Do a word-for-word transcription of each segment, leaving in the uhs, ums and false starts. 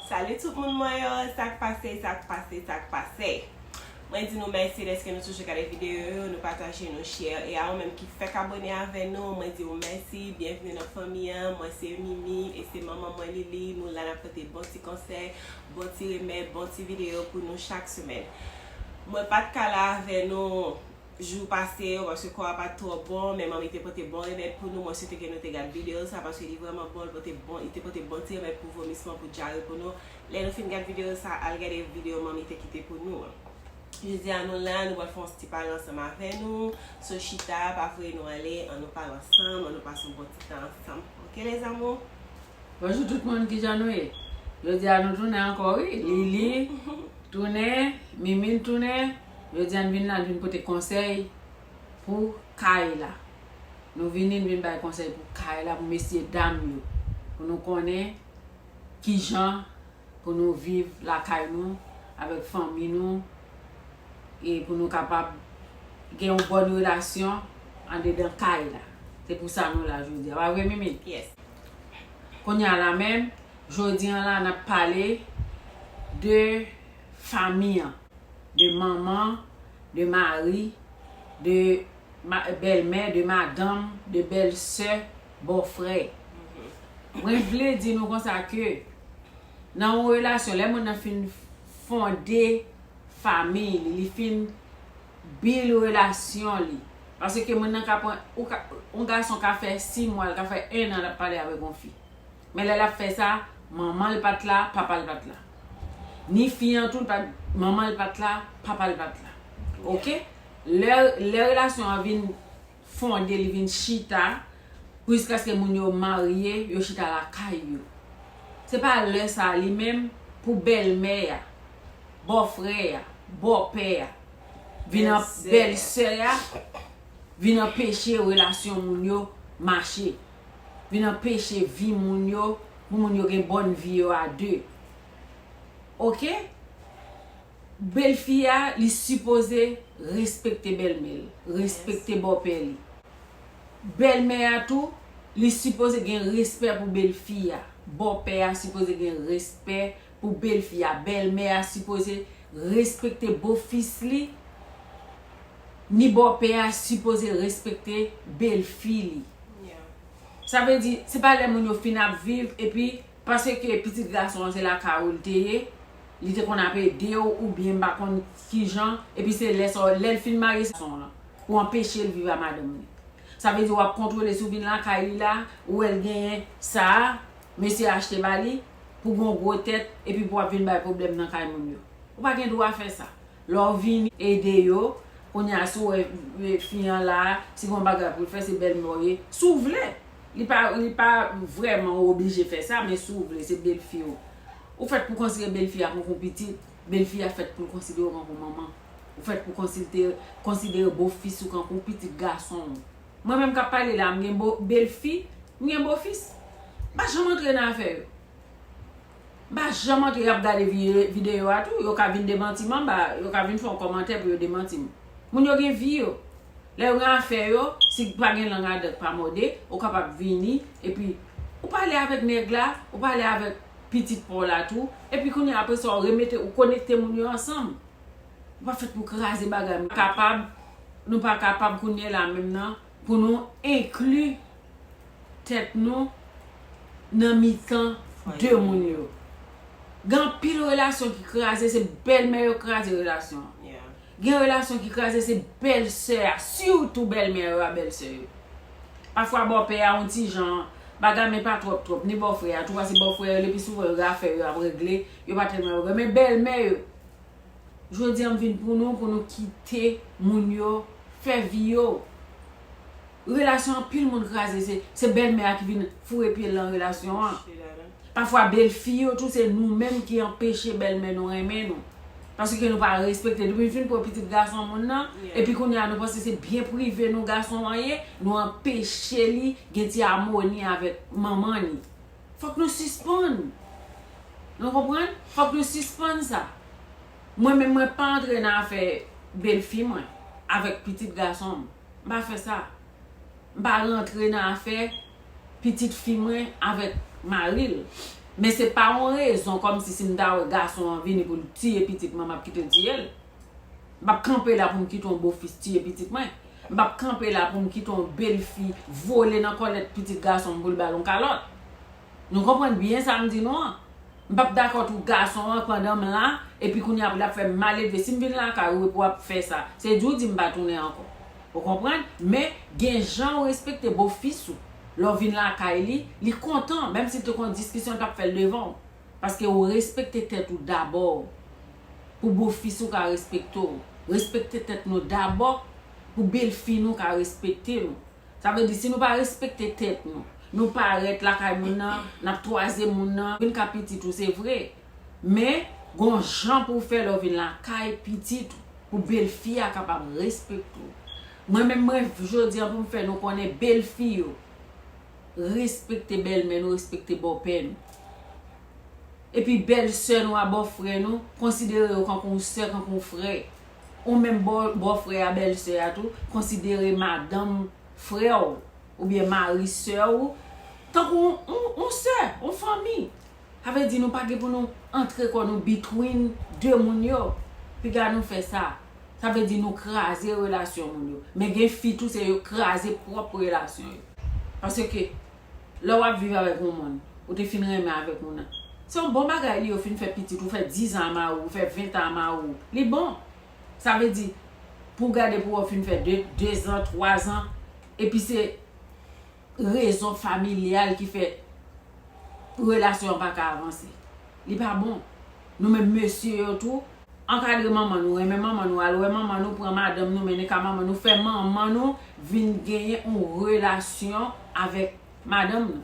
Salut tout moun mwen yo, sa k pase, sa k pase, sa k pase. Mwen di nou mèsi dèske nou toujou gade videyo yo, nou pataje, nou share. E a ou menm ki fèk abone avè nou, mwen di ou mèsi, byenvni nan fanmi an. Mwen se Mimi e se manman mwen Lili. Nou la n ap pote bon ti konsèy, bon ti remèd, bon ti videyo pou nou chak semèn. Mwen pa t ka la avè nou jou pase yo, paske kò a pa t twò bon, men manmi te pote bon remèd pou nou. Mwen swete ke nou te gad videyo sa, paske li vrèman bon, li pote bon, li te pote bon ti remèd pou vomisman, pou dyare pou nou. Lè nou fin gad videyo sa, al gade videyo manmi te kite pou nou an. Jodi a nou la, nou pral fè yon ti pale ansanm avè nou. So chita, pa voye nou ale, ann nou pale ansanm, ann nou pase yon bon ti tan ansanm. Oke, les amours? Bonjou tout moun, kijan nou ye? Jodi a nou tounen ankò, wi. Lili tounen, Mimine tounen. Jodi a n vin la, n vin pote konsèy pou kay la. Nou vini, n vin bay konsèy pou kay la, pou mesye dam yo. Pou nou konnen kijan pou nou viv lakay nou, avèk fanmi nou, e pou nou kapab gen yon bòn relasyon andedan kay la. Se pou sa nou la jodi a. Pa vre, Mimi? Yes. Kounye a la menm, jodi a la, n ap pale de fanmi an, de manman, de mari, de ma-, bèlmè, de madanm, de bèlsè, bòfrè. Mwen vle di nou konsa ke nan yon relasyon, lè moun nan fin fonde fanmi li, li fin build relasyon li. Paske moun nan ka pran, ou ka, yon gason ka fè sis mwa, l ka fè en an l ap pale avèk yon fi. Men lè l ap fè sa, manman l pa t la, papa l pa t la. Ni fi an tou, l pa t, manman l pa t la, papa l pa t la. Oke? Lè, lè relasyon an vin fonde, li vin chita, jiskaske moun yo marye, yo chita lakay yo. Se pa lè sa a li menm pou bèlmè a, bòfrè a, bòpè a, vin an, bèlsè a, vin anpeche relasyon moun yo mache, vin anpeche vi moun yo, pou moun yo gen bòn vi yo a de. Oke? Bèlfi a, li sipoze respekte bèlmè l, respekte bòpè li. Bèlmè a tou, li sipoze gen respè pou bèlfi a. Bòpè a sipoze gen respè pou bèlfi a. Bèlmè a sipoze respekte bofis li. Ni bòpè a sipoze respekte bèlfi li. Sa vle di, se pa lè moun yo fin ap viv, epi paske pitit gason an se lakay ou l te ye, li te konn ap ede w, oubyen m pa konn kijan, epi se lè sa, lè l fin marye, se gason w lan, pou anpeche l viv a madanm li. Sa vle di w ap kontwole si w vin lakay li la, ou wè l genyen sa a, mesye achte ba li, pou gen yon gwo tèt, epi pou w ap vin bay pwoblèm nan kay moun yo. Ou pa gen dwa fè sa. Lè w vini ede yo, kounye a si w wè, e, fi an la, si gen yon bagay pou l fè, se bèlmè w ye. Si w vle, li pa, li pa vrèman oblije fè sa, men si w vle, se bèlfi w. Ou fèt pou konsidere bèlfi a tankou pitit, bèlfi a fèt pou l konsidere w tankou manman. Ou fèt pou konsidere, konsidere bofis ou tankou pitit gason w. Mwen menm k ap pale la, m gen bo-, bèlfi, m gen bofis. M pa janm antre nan afè yo. M pa janm antre, y ap gade vi-, videyo a tou, yo ka vin demanti m anba, yo ka vin fè yon kòmantè pou yo demanti m. Moun yo gen vi yo. Lè yo gen afè yo, si pa gen lang adan k pa mòde, ou kapab vini, epi ou pale avèk nèg la, ou pale avèk pitit pa w la tou, epi kounye a apre sa, ou remete, ou konekte moun yo ansanm. Ou pa fèt pou kraze bagay. Nou kapab, nou pa kapab kounye la menm nan, pou nou enkli tèt nou nan mitan de moun yo. Gen anpil relasyon ki kraze, se bèlmè yo kraze relasyon an. Gen relasyon ki kraze, se bèlsè a, sitou bèlmè yo a bèlsè yo. Pafwa bòpè a yon ti jan, bagay men pa twòp twòp, ni bòfrè a tou, paske bòfrè yo, lepi souvan yo gen afè yo ap regle, yo pa tèlman yo, men bèlmè yo. Jodi a m vin pou nou, pou nou kite moun yo fè vi yo. Relasyon anpil moun kraze, se, se bèlmè a ki vin foure pye l nan relasyon an. Pafwa bèlfi yo tou, se nou menm ki anpeche bèlmè nou renmen nou. Paske nou pa respekte. Depi n fin pran pitit gason moun nan, epi kounye a nou panse se byen prive nou gason an ye, nou anpeche li gen ti amoni avèk manman li. Fòk nou sispann. Nou konprann? Fòk nou sispann sa. Mwen menm, mwen pa antre nan afè bèlfi mwen avèk pitit gason m. M pa fè sa. M pa rantre nan afè pitit fi mwen avèk mari l. Men se pa yon rezon kòmsi si m ta wè gason an vini pou l tiye pitit mwen, m ap kite l tiye l. M p ap kanpe la pou m kite yon bofis tiye pitit mwen. M p ap kanpe la pou m kite yon bèlfi vole nan kòlèt pitit gason m pou l ba l yon kalòt. Nou konprann byen sa m di nou an. M p ap dakò tou gason an pandan m la, epi kounye a pou l ap fè m maledve. Si m vin lakay ou epi w ap fè sa, se di w di m pa tounen ankò. Ou konprann? Men gen jan ou respekte bofis ou. Lè w vin lakay li, li kontan, menm si l te konn diskisyon, l t ap fè l devan w. Paske ou respekte tèt ou dabò. Pou bofis ou ka respekte w. Respekte tèt nou dabò, pou bèlfi nou ka respekte nou. Sa vle di, si nou pa respekte tèt nou, nou parèt lakay moun nan, n ap twaze moun nan, vin ka pitit ou, se vre. Men, gon jan pou w fè lè w vin lakay pitit ou, pou bèlfi a kapab respekte w. Mwen menm, mwen, jodi a, pou m fè nou konnen bèlfi yo, respekte bèlmè nou, respekte bòpè nou. Epi bèlsè nou a bòfrè nou, konsidere yo kankou yon sè, kankou yon frè. Ou menm bò, bòfrè a, bèlsè a tou, konsidere madanm frè w, oubyen mari sè w, tankou yon, yon, yon sè, yon fanmi. Sa vle di nou pa gen pou nou antre kò nou between de moun yo. Piga nou fè sa. Sa vle di nou kraze relasyon moun yo. Men gen fi tou, se yo kraze pwòp relasyon yo. Paske, lè w ap viv avèk yon moun, ou te fin renmen avèk moun nan. Se yon bon bagay li, ou fin fè pitit, ou fè dizan a mari w, ou fè ventan a mari w. Li bon. Sa vle di, pou w gade pou w fin fè de, dezan, twazan, epi se rezon familyal ki fè relasyon an pa ka avanse. Li pa bon. Nou menm mesye yo tou, ankadre manman nou, renmen manman nou, al wè manman nou, pran madanm nou, mennen ka manman nou, fè manman nou vin genyen yon relasyon avèk madanm nou.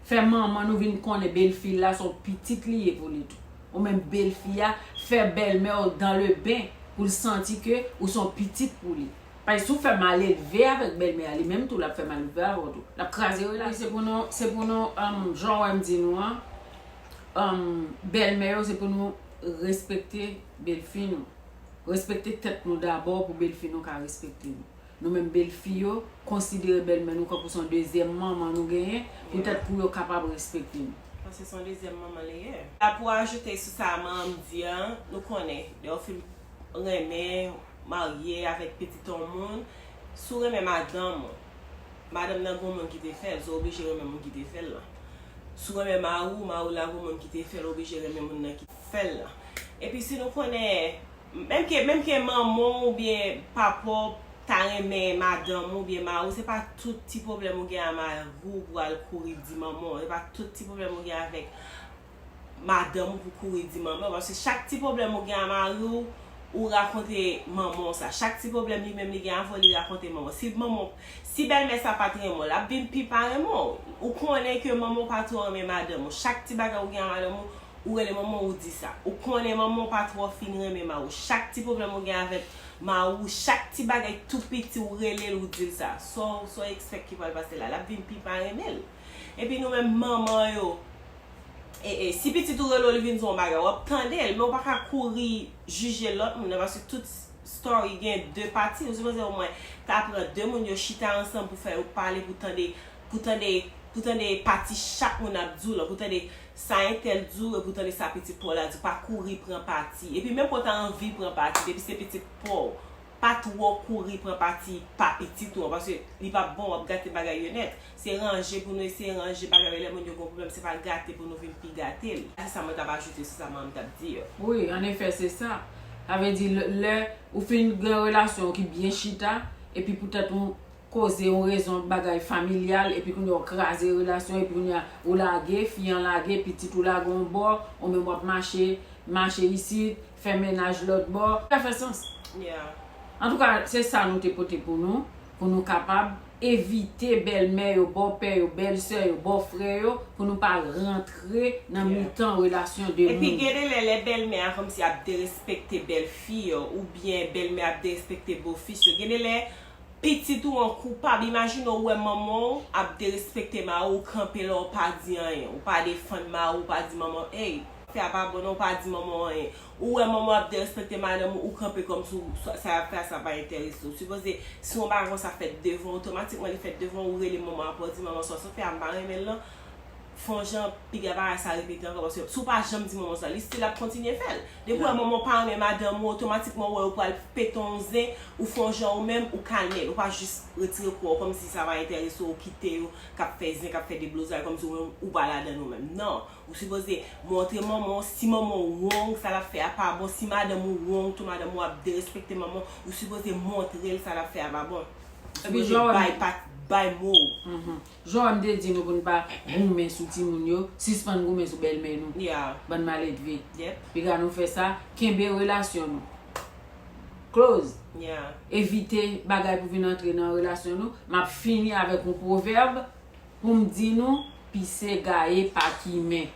Fè manman nou vin konnen bèlfi l la se yon pitit li ye pou li tou. Ou menm bèlfi a, fè bèlmè w dans le bain pou l santi ke ou se yon pitit pou li. Paske si w fè malelve avèk bèlmè a, li menm tou l ap fè malelve avè w tou. L ap kraze relasyon. Se pou nou, se pou nou, um, jan w wè m di nou an, um, bèlmè yo, se pou nou respekte bèlfi nou. Respekte tèt nou dabò pou bèlfi nou ka respekte nou. Nou menm bèlfi yo, konsidere bèlmè nou kankou se yon dezyèm manman nou genyen, poutèt pou yo kapab respekte nou. Paske se yon dezyèm manman li ye. La pou ajoute sou sa manman m di an, nou konnen, lè w fin renmen, marye avèk pitit yon moun, si w renmen madanm ou, madanm nan gon moun ki te fè l, so w oblije renmen moun ki te fè l lan. Si w renmen mari w, mari w la gon moun ki te fè l, w oblije renmen moun nan ki fè l lan. Epi si nou konnen, menm ke, menm ke manman w oubyen papa w ta renmen madanm ou oubyen mari w, se pa tout ti pwoblèm ou gen a mari w pou al kouri di manman w. Se pa tout ti pwoblèm ou gen avèk madanm ou pou kouri di manman w. Paske chak ti pwoblèm ou gen a mari w, ou rakonte manman w sa. Chak ti pwoblèm li menm li gen avè w, li rakonte manman w. Si manman w, si bèlmè sa pa t renmen w, l ap vin pi pa renmen w. Ou konnen ke manman w pa twò renmen madanm ou. Chak ti bagay ou gen a madanm ou, ou rele manman w, ou di sa. Ou konnen manman w pa twò fin renmen mari w. Chak ti pwoblèm ou gen avèk mari w, chak ti bagay tou piti, ou rele l, ou di l sa. Sa w, sa w expect ki pral pase la? L ap vin pi pa renmen l. Epi nou menm manman yo, e, e, si pitit ou rele w, li vin di w yon bagay, w ap tande l, men w pa ka kouri jije lòt moun nan, paske tout story gen de pati. Ou sipoze omwen ta pran de moun yo chita ansanm pou fè yo pale, pou tande, pou tande, pou tande pati chak moun ap di w lan, pou tande sa entèl di w, epi w tande sa pitit pa w la di w, pa kouri pran pati. Epi menm ke w ta anvi pran pati, depi se pitit pa w, pa twò kouri pran pati pa pitit ou an, paske li p ap bon, w ap gate bagay yo nèt. Se ranje pou nou eseye ranje bagay yo, lè moun yo gen pwoblèm, se pa gate pou nou vin pi gate l. Se sa mwen t ap ajoute sou sa manman m t ap di yo. Wi, annefè, se sa. Sa vle di, lè, lè ou fin gen relasyon ki byen chita, epi poutèt yon koze, yon rezon, bagay familyal, epi kounye a w kraze relasyon, epi kounye a ou lage, fi an lage, pitit ou lage yon bò, ou menm w ap mache, mache isit, fè mennaj lòt bò. Sa fè sans. Yeah. Antouka, se sa nou te pote pou nou, pou nou kapab evite bèlmè yo, bòpè yo, bèlsè yo, bòfrè yo, pou nou pa rantre nan, yeah, mitan relasyon de moun. Epi gen de lè, lè bèlmè a kòmsi ap derespekte bèlfi yo, oubyen bèlmè ap derespekte bofis yo. Gen de lè, pitit ou an koupab. Imajine w wè manman w ap derespekte mari w, ou kanpe la, ou pa di anyen. Ou pa defann mari w, ou pa di manman w, "Ey, fè a pa bon non," ou pa di manman w anyen. Ou wè manman w ap derespekte madanm ou, ou kanpe kòmsi w, sa, sa y ap fè a, sa pa enterese w. Sipoze, si yon bagay konsa fèt devan w, otomatikman li fèt devan w, ou rele manman w, apre w di, "Manman, sa w sot fè a, m pa renmen l non." fè yon jan piga bagay sa repete ankò, paske si w pa janm di manman sa, li still ap kontinye fè l. Depi w wè manman w pa renmen madanm ou, otomatikman w wè yo pral pete yon zen, ou fè yon jan ou menm, ou kalme l, ou pa jis retire kò w kòmsi sa pa enterese w, ou kite yo k ap fè zen, k ap fè deblozay, kòmsi ou menm ou pa ladan l ou menm. Non, ou sipoze montre manman w, si manman w wrong, sa l ap fè a pa bon, si madanm ou wrong tou, madanm ou ap derespekte manman w, ou sipoze montre l sa l ap fè a pa bon. Ou sipoze bay pa, bay mo. Jan m te di nou pou n pa goumen sou timoun yo, sispann goumen sou bèlmè nou. Bann maledve. Piga nou fè sa, kenbe relasyon nou close. Evite bagay pou vin antre nan relasyon nou. M ap fini avèk yon pwovèb pou m di nou, pise gaye pa kimen.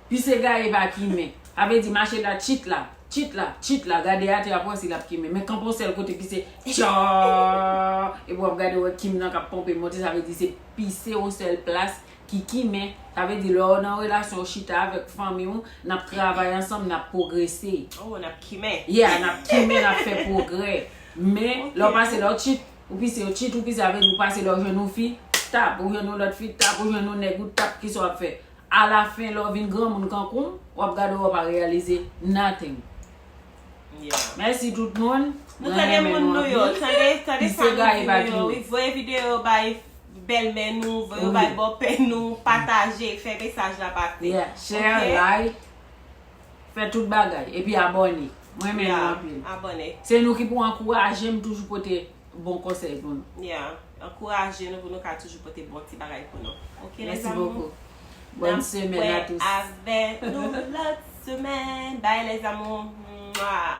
Pise gaye pa kimen. Sa vle di mache la, tchit la, tchit la, tchit la, gade atè a pou wè si l ap kimen. Men kanpe yon sèl kote, pise tcha! Epi w ap gade wè kim nan k ap ponpe monte, sa vle di se pise yon sèl plas ki kimen. Sa vle di lè w nan relasyon, w chita avèk fanmi w, n ap travay ansanm, n ap pwogrese. Oh, n ap kimen. Yeah, n ap kimen, n ap fè pwogrè. Men lè w pase, lè w tchit, ou pise, yo tchit, ou pise, sa vle di ou pase, lè w jwenn yon fi, tap, ou jwenn yon lòt fi, tap, ou jwenn yon nèg, ou tap, kisa w ap fè? Alafen, lè w vin granmoun kankou m, w ap gade w pa reyalize nothing. Mèsi tout moun. Nou tande moun nou yo, tande, tande fanmi nou yo, wi, voye videyo bay bèlmè nou, voye yo bay bòpè nou, pataje, fè mesaj la pase. Yeah, share, like, fè tout bagay, epi abòne. Mwen renmen nou anpil. Abòne. Se nou ki pou ankouraje m toujou pote bon konsèy pou nou. Yeah. Ankouraje nou pou nou ka toujou pote bon ti bagay pou nou. Ok, les amours. Mèsi bokou. Bòn semèn a tous. N ap wè avè nou lòt semèn. Bye, les amours. Mwa.